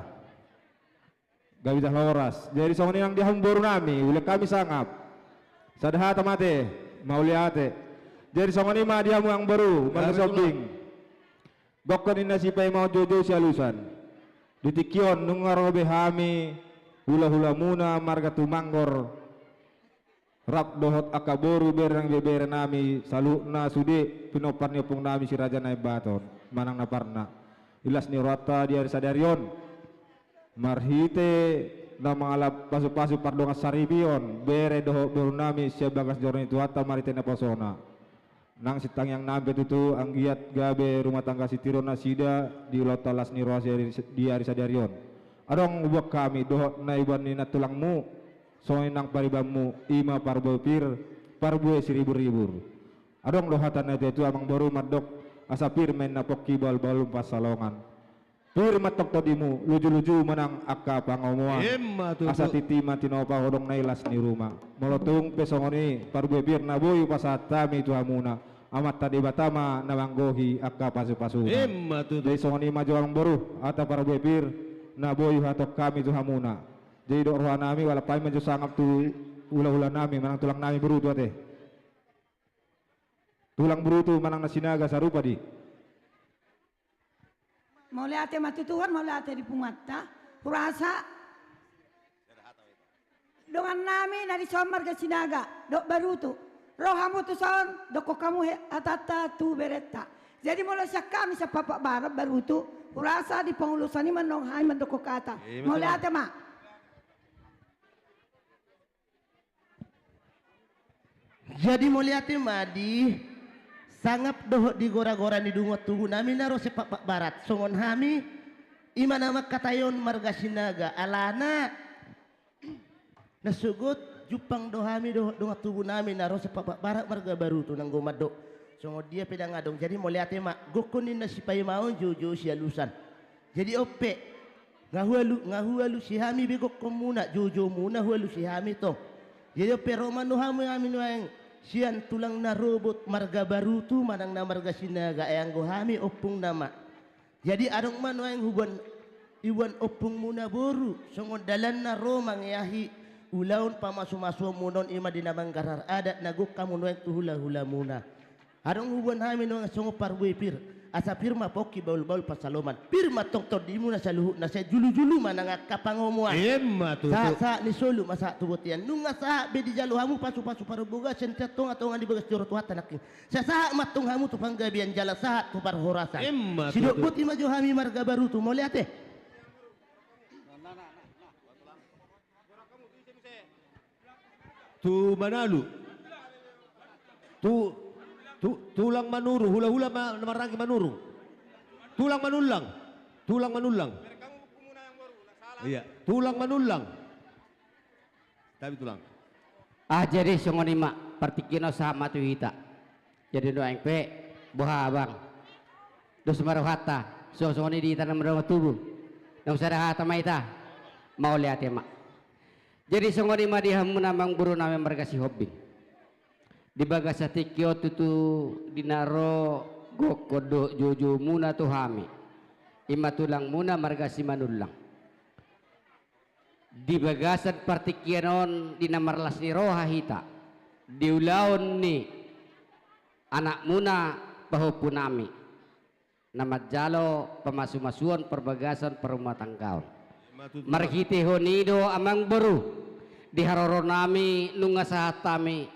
Gabe jala horas. Jadi songon i nang di hamu boru nami, ulehon hami sangap. Sada hata ma ate, mauliate. Jadi songon i ma di hamu amangboru marga Sihombing. Gokhon ninna sipaimaon, joujou sialusan. Di tingki on nunga ro be hami hula-hula muna marga Tumanggor. Rap dohot angka boru, bere nang ibebere nami saluhutna, sude pinompar ni ompung nami si Raja Naimbaton manang na Parna. Di las ni rohanta di ari sadari on, marhite na mangalap pasu-pasu pardongan saripeon, bere dohot boru nami sian bagas joro ni Tuhanta marhite naposona. Nang sitangiang nami pe tutu, anggiat gabe rumah tangga sitiruon nasida di ulaonta las ni roha di ari sadari on. Adong huboan hami dohot na iboan ni nantulangmu, songon i nang paribanmu, i ma parbue pir, parbue siribur-ribur. Adong do hata ni natua-tua amangboru mandok, asa pir ma inna pongki, bahul-bahul pansalongan. Pir ma tongtong dimu, luju-luju ma nang angka pangomoan. Emma tutu. Asa titi ma tinopa, hodong na i las ni ruma. Molo tung pe songon i parbue pir na boi hupasahat hami tu hamuna, Amanta Debata ma na manggohi angka pasu-pasuna. Emma tutu. Jadi songon i ma jo amangboru, hata parbue pir na boi huhatahon hami tu hamuna. Jadi didok roha nami, hualap hami ma jo sangap tu hula-hula nami manang tulang nami Barutu ate. Tulang Barutu manang na Sinaga sarupa di. Mauliate ma tu Tuhan, mauliate di punguanta. Hurasa dongan nami na dison marga Sinaga dohot Barutu. Ro hamu tuson, dokkon hamu he, hatanta tu berenta. Jadi molo sian hami sian Pakpak Barat, Barutu, hurasa di pangulusan i ma annon hami mandokkon hata. Mauliate ma. Jadi mauliate ma di sangap dohot di gora-gora ni dongan tubu nami na ro sian Pakpak Barat. Songon hami, i ma na mangkatai on marga Sinaga, alana na sogot jumpang do hami dohot dongan tubu nami na ro sian Pakpak Barat marga Barutu nanggo mandok songon dia pe ndang adong. Jadi mauliate ma, gokhon ninna sipaimaon, joujou sialusan. Jadi on pe, nga hualu, nga hualusi hami be gokhonmuna, joujoumuna hualusi hami tong. Jadi on pe ro ma annon hami, hami nuaeng sian tulang na robot marga Barutu manang na marga Sinaga, ai anggo hami ompungna ma. Jadi adong ma nuaeng huboan, iboan ompungmuna boru songon dalanna ro mangeahi ulaon pamasu-masuonmuna on, i ma di na manggarar adat na gok hamu nuaeng tu hula-hulamuna. Adong huboan hami nuaeng songon parbue pir, asa pir ma pongki, bahul-bahul pansalongan. Pir ma tongtong dimu na saluhutna, sai julu-julu ma nang angka pangomoan. Emma tutu. Sahat-sahat ni solu ma sahat tu bontean. Nunga sahat be dijalo hamu pasu-pasu parombogason sian tonga-tonga ni bagas joro Tuhanta nangkin. Sai sahat ma antong hamu tu panggabean jala sahat tu parhorasan. Emma tutu. Sidok boti ma jo hami marga Barutu, mauliate. Tu Manalu. Tu, tu, tulang Manurung, hula-hula ma, na maranggi Manurung. Tulang Manullang. Tulang Manullang. Iya, tulang Manullang. Tabi tulang. Ah, jadi songon i ma, partingkian on sahat ma tu hita. Jadi nuaeng pe, boha abang? Dos ma rohanta, songon i di hita na mardongan tubu. Naung sada hata ma hita. Mauliate ma. Jadi songon i ma di hamuna amangboru nami marga Sihombing. Di bagasan tingki on tutu di na ro gokhon dohot joujoumuna tu hami. I ma tulangmuna marga Simanullang. Di bagasan partingkian on di na marlas ni roha hita, di ulaon ni anakmuna pahompu nami, na manjalo pamasu-masuon parbagason parrumatanggaon. Marhitehon i do amangboru, di haroro nami nunga sahat hami,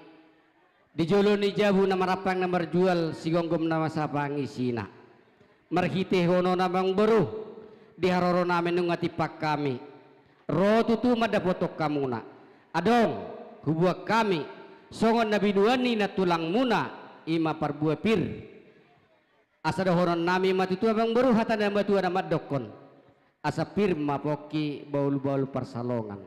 di jolo ni jabu na marampang na marjual, sigomgom na masa pangisina. Marhitehon on amangboru, Di haroro nami nunga timpang hami ro tutu mandapothon hamuna. Adong hubuat hami songon na binuan ni na tulangmuna, i ma parbue pir. Asa dohonon nami ma tutu, amang boru, hata ni na matua na mandokkon: Asa pir ma pongki, bahul-bahul pansalongan.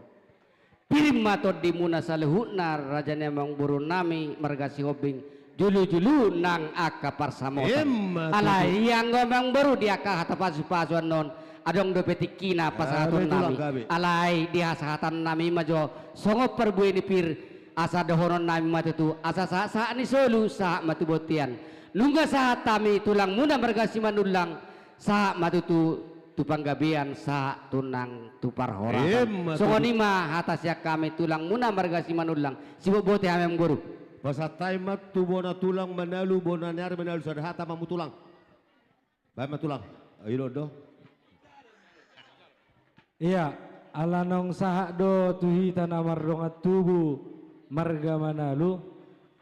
Pir ma tondimuna saluhutna, raja ni amang boru nami marga Sihombing, julu-julu nang angka parsamotan. Emma tutu. Alai i anggo, amang boru, di angka hata pasu-pasu annon, adong dope tingkina pasahaton nami. Gabe, tulang, gabe. Alai di hasahatan nami ma jo songon parbue ni pir, asa dohonon nami ma tutu: Asa sahat-sahat ni solu, sahat ma tu bontean. Nunga sahat hami tulangmuna marga Simanullang, sahat ma tutu tu panggabean, sahat tu nang tu parhorasan. Emma tutu. Songon i ma hata sian hami tulangmuna marga Simanullang, sibobote hami, amang boru. Pasahat hami ma tu bona tulang Manalu, bona ni ari Manalu, sada hata ma hamu tulang. Baen ma tulang. Ayo do. Ia, ala naung sahat do tu hita na mardongan tubu marga Manalu,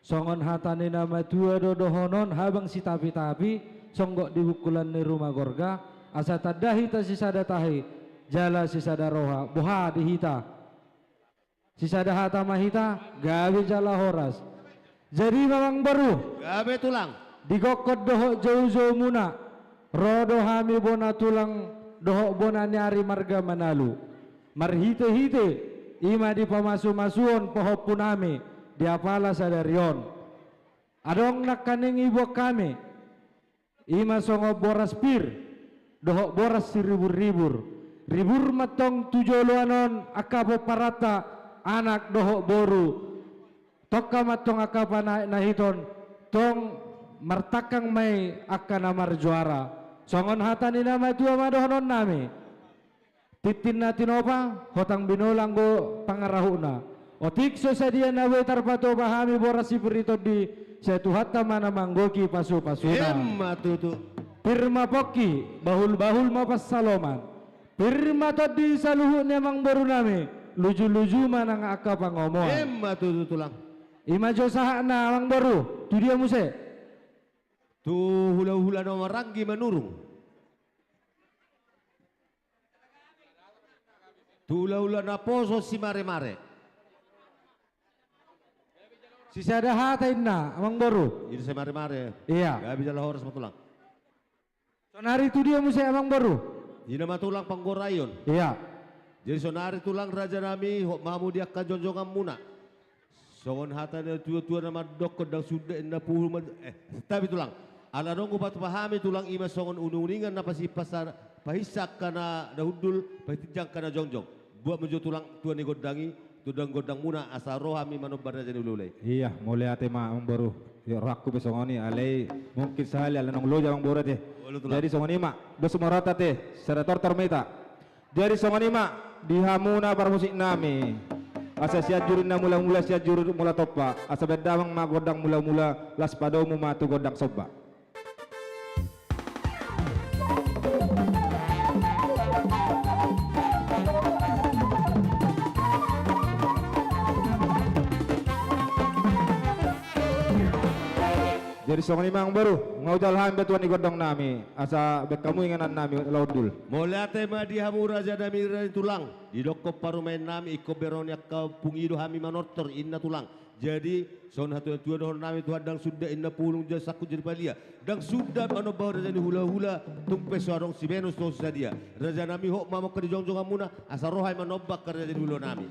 songon hata ni na matua do dohonon: Habang sitapi-tapi, songgop di bungkulan ni ruma gorga, asa tanda hita sisada tahi, jala sisada roha, boha di hita. Sisada hata ma hita, gabe jala horas. Jadi, amang boru. Gabe, tulang. Di gokhon dohot jou-joumuna, ro do hami bona tulang dohot bona ni ari marga Manalu. Marhite-hite, i ma di pamasu-masuon pahompu nami di apala sadari on. Adong nangkaning ibuat hami, i ma songon boras pir dohot boras siribur-ribur. Ribur ma antong tu joloan on angka pomparanta, anak dohot boru. Tongka ma antong angka panaek na hiton, tong martangkang ma i angka na marjuara. Songon hata ni na matua ma dohonon nami: Tintin na tinopa, hotang binola anggo pangarahutna. Otik so sadia na boi tarpatupa hami boras sipir ni tondi, sai Tuhanta ma na manggohi pasu-pasuna. Emma tutu. Pir ma pongki, bahul-bahul ma pansalongan. Pir ma tondi saluhut ni amang boru nami, luju-luju ma nang angka pangomoan. Emma tutu, tulang. I ma jo sahatna, amang boru, tu dia muse? Tu hula-hula na maranggi Manurung. Tu hula-hula naposo Simare-mare. Sisada hata inna, amang boru. Inna Simare-mare. Ia. Gabe jala horas ma tulang. Sonari tu dia muse, amang boru? Inna ma tulang, panggoraion. Ia. Jadi sonari tulang, raja nami, hot ma hamu di angka jongjonganmuna. Songon hata ni na tua-tua na mandokkon: Ndang suda inna pulu ma-, eh, tapi tulang. Ala adong hupatupa hami tulang, i ma songon uning-uningan na pasi-, pasa-, pahinsa angka na hundul, pahinsa angka na jongjong. Buat ma jo tulang tua ni gondang i, tu gondang-gondangmuna, asa ro hami manomba raja ni hula-hula i. Ia, mauliate ma, amang boru. Ia, rohangku pe songon i, alai mungkin sahali ala naung loja amang boru ate. Olo, tulang. Jadi songon i ma, dos ma rohanta ate, sada tortor ma hita. Jadi songon i ma, di hamuna parmusik nami. Asa Sianjur Inna Mula-mula, Sianjur Mula Tompa. Asa baen damang ma gondang mula-mula, laos padomu ma tu gondang somba. Jadi songon i ma, amang boru, nunga hujalo hami batuan ni gondang nami, asa baen hamu inganan nami laho hundul. Mauliate ma di hamu raja nami, raja ni tulang, didokkon parumaen nami, ingkon bereng ni angka pungu i do hami manortor, inna tulang. Jadi songon hata ni na tua dohonon nami, Tuhan, ndang suda inna pulu, jala sangkut jadi palia. Ndang suda manomba raja ni hula-hula, tung pe so adong sibahenon so sadia. Raja nami, hot ma amang angka di jongjonganmuna, asa ro hami manomba angka raja ni hula nami.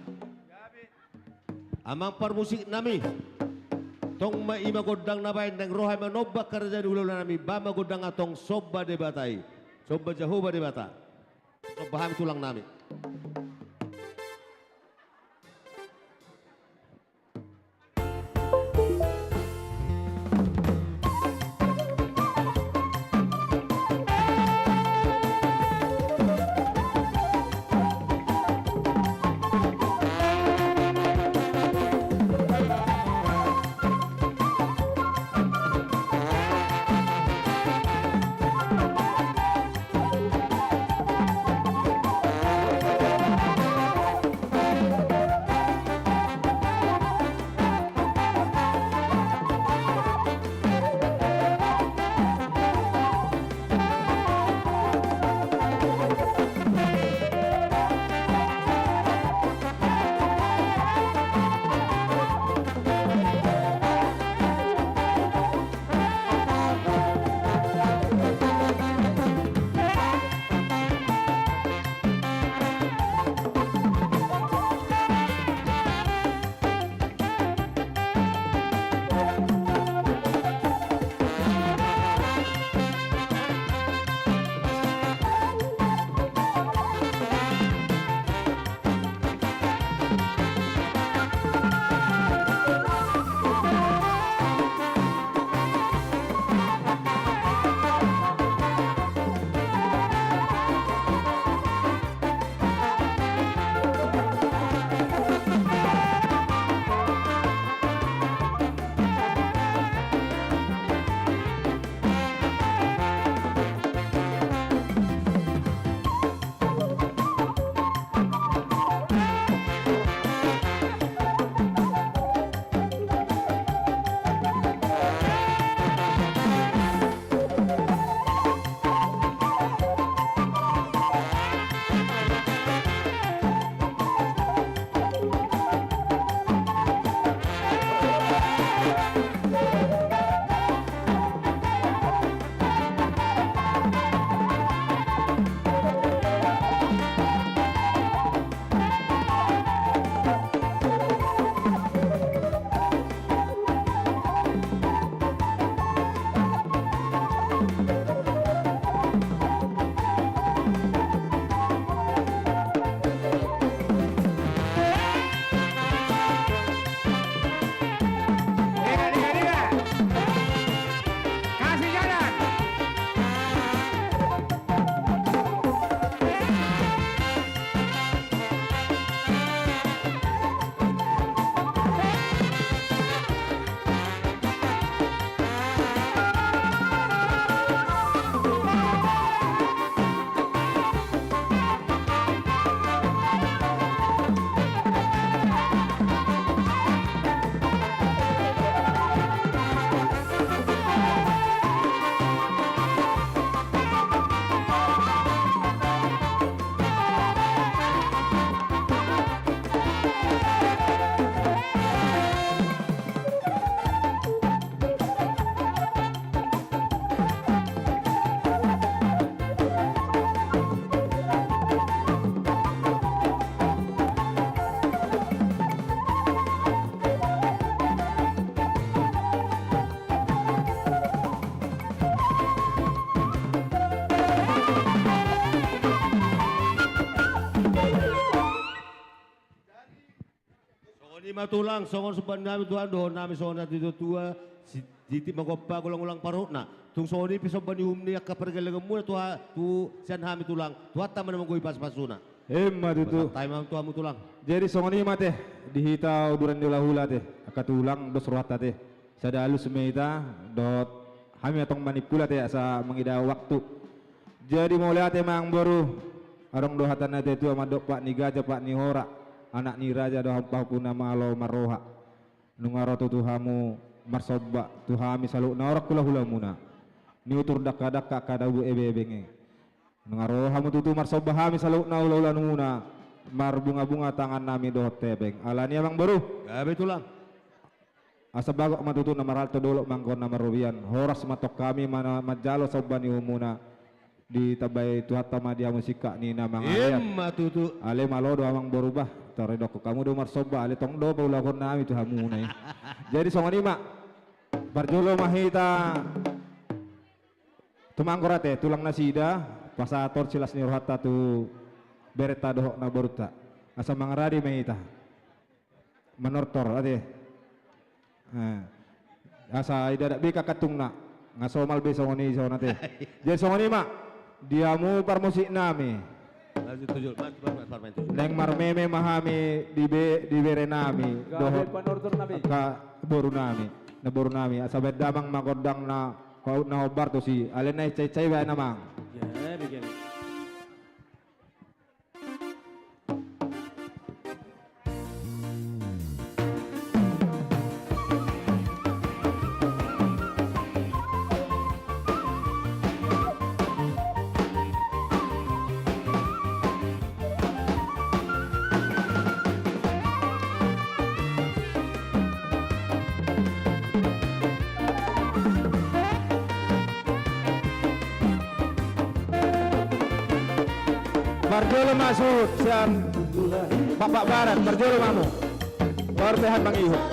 Amang parmusik nami, tong ma i ma gondang na baen, naeng ro hami manomba angka raja ni hula-hula nami, baen ma gondang antong somba Debata i. Somba Jahowa Debata. Somba hami tulang nami. Tulang, songon somba ni hami Tulang, dohonon nami songon na tutu tua, si-, sititi ma gompa, golang-golang parhutna. Tung songon i pe somba ni uhum ni angka pargellengonmuna tu ha-, tu sian hami Tulang, Tuhanta ma na manggohi pasupasuna. Emma tutu. Pasahat hami ma tu hamu Tulang. Jadi songon i ma ate, di hita uduran ni hulahula ate, angka Tulang, dos rohanta ate. Sada alus ma hita, dohot hami antong manimpul ate asa mangida waktu. Jadi mauliate amangboru, adong do hata ni natuatua mandok, pat ni gaja, pat ni hora, anak ni raja do hamu pahompu na malo marroha. Nunga ro tutu hamu marsomba tu hami saluhutna horong hulahulamuna, niutur dakdakka angka dabu ebeebeng i. Nunga ro hamu tutu marsomba hami saluhutna hulahulamuna, marbungabunga tangannami dohot hepeng. Alani i amangboru. Gabe Tulang. Asa bagot ma tutu na marhalto, dolok ma angka na marrobean, horas ma antong hami mana-, manjalo somba ni uhumuna, ditambai Tuhanta ma di hamu singkat ni na mangalean. Emma tutu. Alai malo do amangboru bah, taridokkon hamu do marsomba, alai tong do paulakhon nami tu hamuna i. Jadi songon i ma. Parjolo ma hita tumanggor ate, Tulang nasida, pasahathon silas ni rohanta tu berenta dohot na borunta. Asa mangaradi ma hita. Manortor ate. Eh. Asa idadak be angka kantungna, nga somal be songon i songon ate. Jadi songon i ma. Di hamu parmusik nami. Maju tuju, maju, maju, maju, maju, maju. Naeng marmeme ma hami di be-, di bere nami. Gabe dohot panortor nami. Angka boru nami. Na boru nami. Asa baen damang ma gondang na, na hombar tusi. Alai na icai-icai baen amang. Ya, bikin. Parjolo ma suhut sian Pakpak Barat, parjolo ma hamu. Baru pe hami mangihut.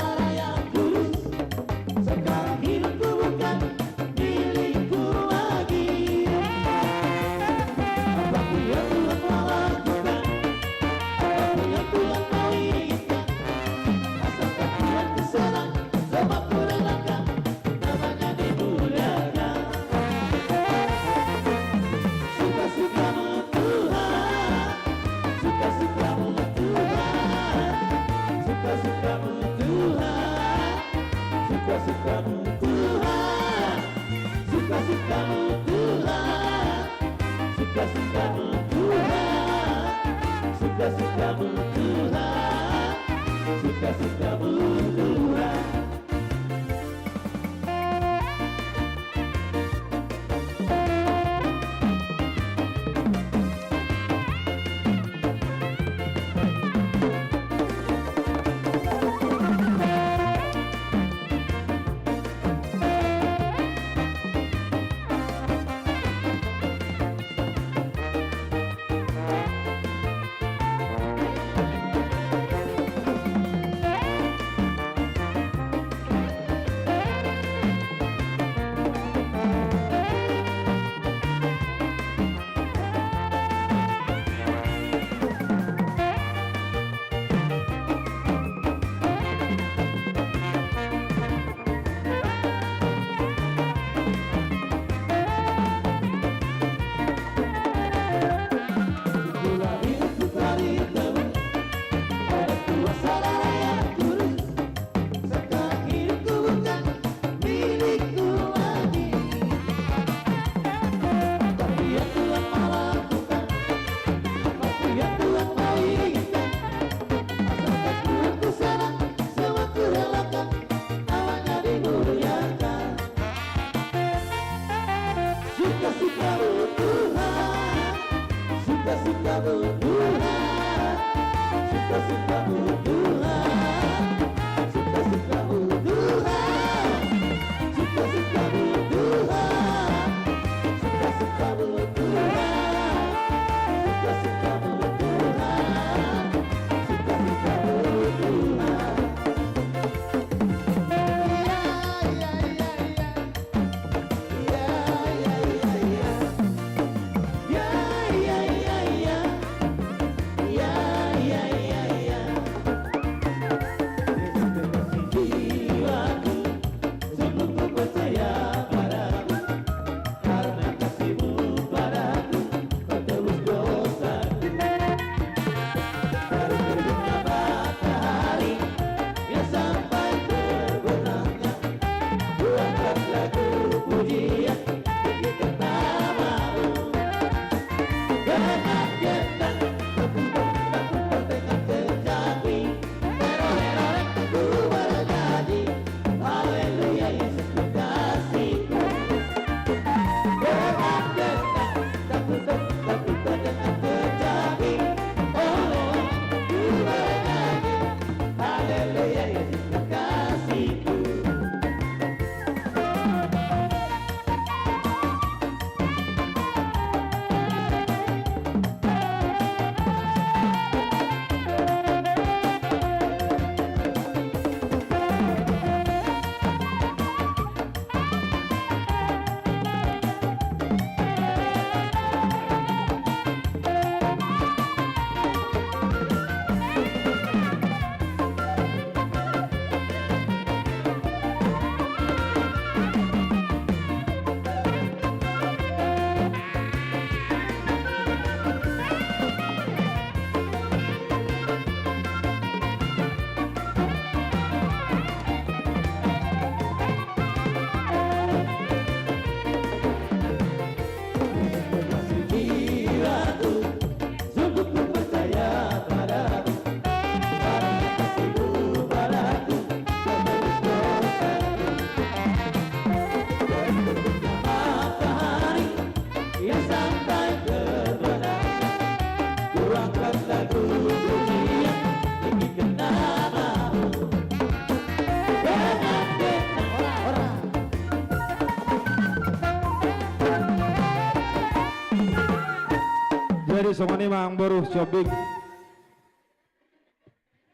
Jadi songon i ma amang boru Sihombing.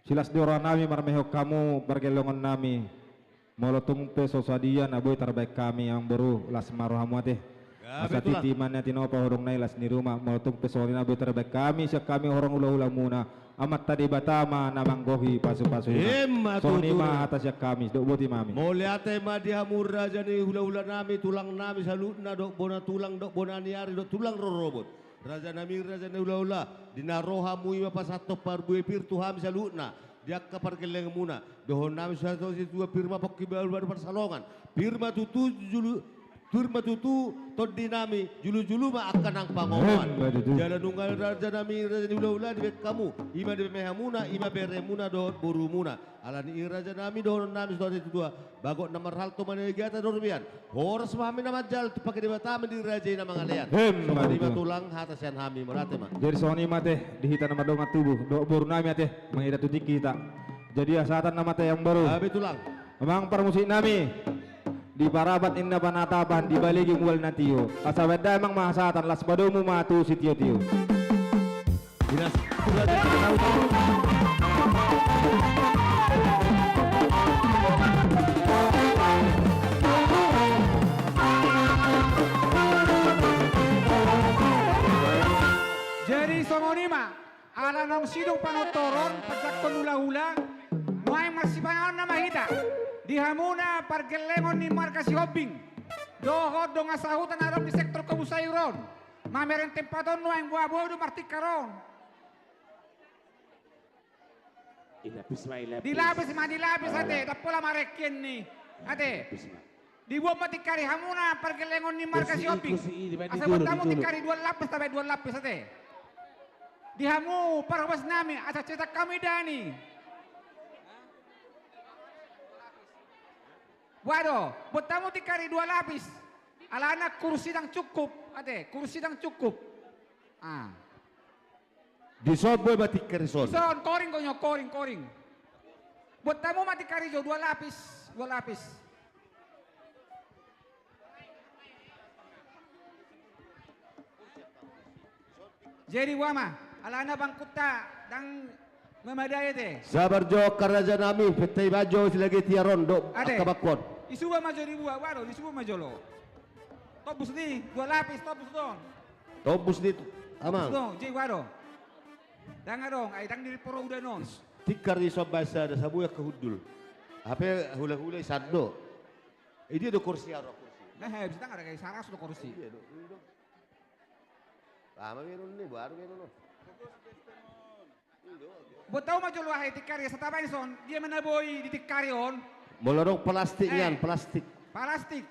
Silas ni roha nami marmehon hamu pargellengon nami. Molo tung pe so sadia na boi tarbaen hami amang boru, las ma rohamu ate. Asa titi ma na tinopa, horong nai las ni ruma. Molo tung pe songon i na boi tarbaen hami sian hami horong hulahulamuna, Amanta Debata ma na manggohi pasupasuna. Songon i ma hata sian hami, dok boti ma hami. Mauliate ma di hamu raja ni hulahula nami, tulang nami saluhutna, dok bona tulang, dok bona ni ari, dok tulang rorobot. Raja nami, raja ni hulahula, di na ro hamu i ma pasahathon parbue pir tu hami saluhutna, di angka pargellengonmuna. Dohonon nami sude tu hita satua, pir ma pongki, baru-baru pansalongan. Pir ma tutu julu, pir ma tutu tondi nami, julu-julu ma angka nang pangomoan. Jala nunga raja nami, raja ni hulahula, dibaen hamu, i ma dipamehamuna, i ma beremuna dohot borumuna. Alani i raja nami, dohonon nami sude tu hita satua, bagot na marhalto ma na niagatan di robean. Horas ma hami na manjalo, timpake Debata ma di raja i na mangalean. Songon i ma tulang, hata sian hami, mauliate ma. Jadi songon i ma ate, di hita na mardongan tubu dohot boru nami ate, mangido tu tingki hita. Jadi hasahatan nama ate amang boru. Amang parmusik nami. Di parabat ninna panatapan, di baligi mual na tio. Asa baen damang ma hasahatan, las padomu ma tu sitiotio. Jadi songon i ma, ala naung sidung panortoron, panjangkon hulahula, nuaeng marsipanganon nama hita di hamuna pargellengon ni marga Sihombing dohot dongan sahuta na adong di sektor Kebun Sayur on. Mamereng tempat on nuaeng, boa-boa do martingkar on. Dilapis ma, dilapis. Dilapis ma, dilapis ate, ndang pola marengki i ate. Dilapis ma. Dibuat ma tingkar i hamuna pargellengon ni marga Sihombing. Asa buat hamu tingkar i dua lapis, tabaen dua lapis ate. Di hamu parhobas nami, asa cetak hami dani. Boa do, buat hamu tingkar i dua lapis. Alana kursi ndang cukup ate, kursi ndang cukup. Ah. Dison boi ma tingkar i son. Dison, koring do nyo, koring, koring. Buat hamu ma tingkar i jo, dua lapis, dua lapis. Jadi boa ma, alana bangkunta ndang memadai ate. Sabar jo angka raja nami, pette i ma jo, silage tiar on dohot angka bangku on. Isuba ma jo dibuat, boa do, isuba ma jolo. Tobus ni, dua lapis, tobus do on. Tobus ni, amang. Tobus do on, jadi boa do. Ndang adong, ai ndang dirimporo udan on. Tingkar i son baen sada, sabua angka hundul. Hape hulahula i sandok. Idia do kursi, aro kursi. Nah, he, bisa ndang ada, saras do kursi. Idia do, idia do. Lama minum ni, baru minum. Buat hamu ma jolo aha i tingkar i, asa tabaen son, dia ma na boi di tingkar i on. Molo adong plastik nian, plastik. Plastik.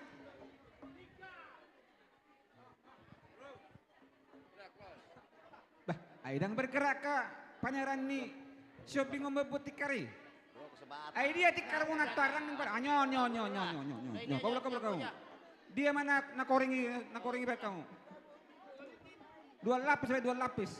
Bah, ai ndang bergerak angka paneran ni Sihombing on mambuat tingkar i. Ai dia tingkarmuna tarang ning pada. Ah, nyo, nyo, nyo. Kau, kau, kau. Dia ma na, na koring i, na koring i baen hamu. Dua lapis, baen dua lapis.